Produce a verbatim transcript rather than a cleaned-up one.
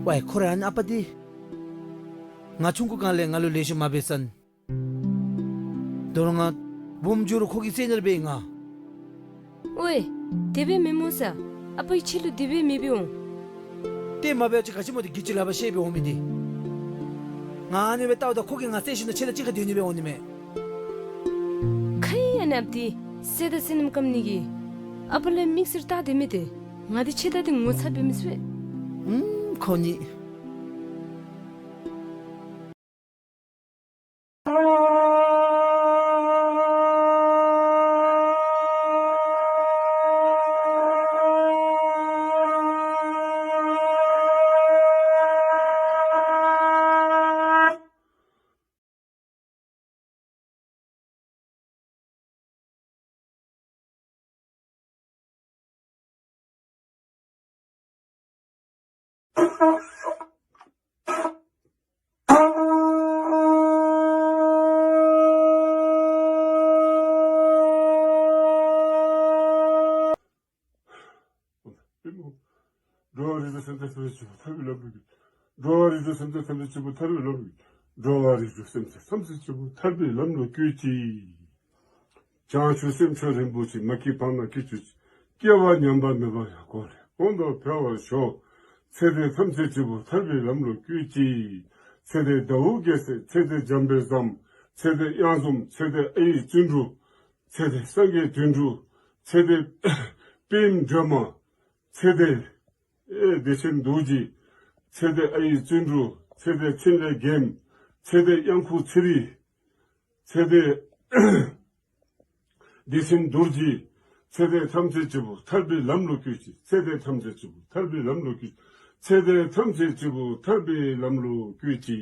ཝའི། ཁོ་རང་ཨ་ནི་ཨ་ཕ་དེ། ང་ཆུང་ཀུ་སྒང་ལས་ང་ལོ་ལེགས་ཤོམ་མ་བྱས་ཙང་། དོ་རུང་ང་། འབུམ་འགྱུར་ཁོ་གི་སེམས་ཉར་བྱས་ང་། ཝའི། དེ་བས་མི་མོ་ས། ཨ་ཕ་ཡི་ཆེད་ལུ་དེ་བས་མི་བྱེད་འོང་། དེ་མ་བྱས་ཅི་ག་ཅི་མོ་དེ་གི་ཅི་ལ་བ་ཤེས་པའི་འོང་མི་དེ། ང་ཨ་ནི་བས་ལྟ་བ་ད་ཁོ་གི་ང་སེམས་ཤི་ན་ཆེད་ལ་ཅི་ག་དེ་ནི་བས་འོང་ནི་མེད། ཁ་ཡི་ཨ་ནི་ཨ་ཕ་དེ། སེ་ད་སེ་ནམ་ཀམ་ནི་གི། ཨ་ཕ་ལ་དམིགས་བསལ་ལྟ་དེ་མི་དེ། ང་དེ་ཆེད་ད་དེ་ངོ་ཚ་བྱེད་མི་སུ་བས། ཨུམ། ཁོ་ནི། འགྲོ་བ་རིགས་དྲུག་སེམས་ཅན་ཐམས་ཅད་སྐྱེ་བོ་ཐར་པའི་ལམ་ལུགས་ཀྱི། འགྲོ་བ་རིགས་དྲུག་སེམས་ཅན་ཐམས་ཅད་སྐྱེ་བོ་ཐར་པའི་ལམ་ལུགས་ཀྱི། འགྲོ་བ་རིགས་དྲུག་སེམས་ཅན་ཐམས་ཅད་སྐྱེ་བོ་ཐར་པའི་ལམ་ལུགས་ཀྱི། བྱང་ཆུབ་སེམས་མཆོག་རིན་པོ་ཆེ། མ་སྐྱེས་པ་ན་སྐྱེ་གྱུར་ཅིག། སྐྱེ་བ་ཉམས་པ་མེད་པ་ཡང་། གོང་ལས་གོང་དུ་འཕེལ་བར་ཤོག། ཚེ་འདས་ཐམས་ཅད་སྐྱེ་བོ་ཐར་པའི་ལམ་ལུགས་ཀྱི། ཚེ་འདས་ཟླ་བོ་རྒྱལ་མཚན། ཚེ་འདས་འཇམ་དཔལ་བཟང་། ཚེ་འདས་དབྱངས་འཛོམས། ཚེ་འདས་ཨ་ཡེ་བརྩོན་འགྲུས། ཚེ་འདས་སངས་རྒྱས་དོན་གྲུབ། ཚེ་འདས་པདྨ་སྒྲོལ་མ། ཚེ་འདས་ཨེ་བདེ་ཆེན་རྡོ་རྗེ། ཚེ་འདས་ཨ་ཡེ་བརྩོན་འགྲུས། ཚེ་འདས་འཕྲིན་ལས་རྒྱལ། ཚེ་འདས་དབྱངས་འཁོར་ཚེ་རིང་། ཚེ་འདས་བདེ་ཆེན་རྡོ་རྗེ། ཚེ་འདས་ཐམས་ཅད་སྐྱེ་བོ་ཐར་པའི་ལམ་ལུགས་ཀྱི། ཚེ་འདས་ཐམས་ཅད་སྐྱེ་བོ་ཐར་པའི་ལམ་ལུགས་ཀྱི། ཚེ་འདས་ཐམས་ཅད་སྐྱེ་བོ་ཐར་པའི་ལམ་ལུགས་ཀྱི།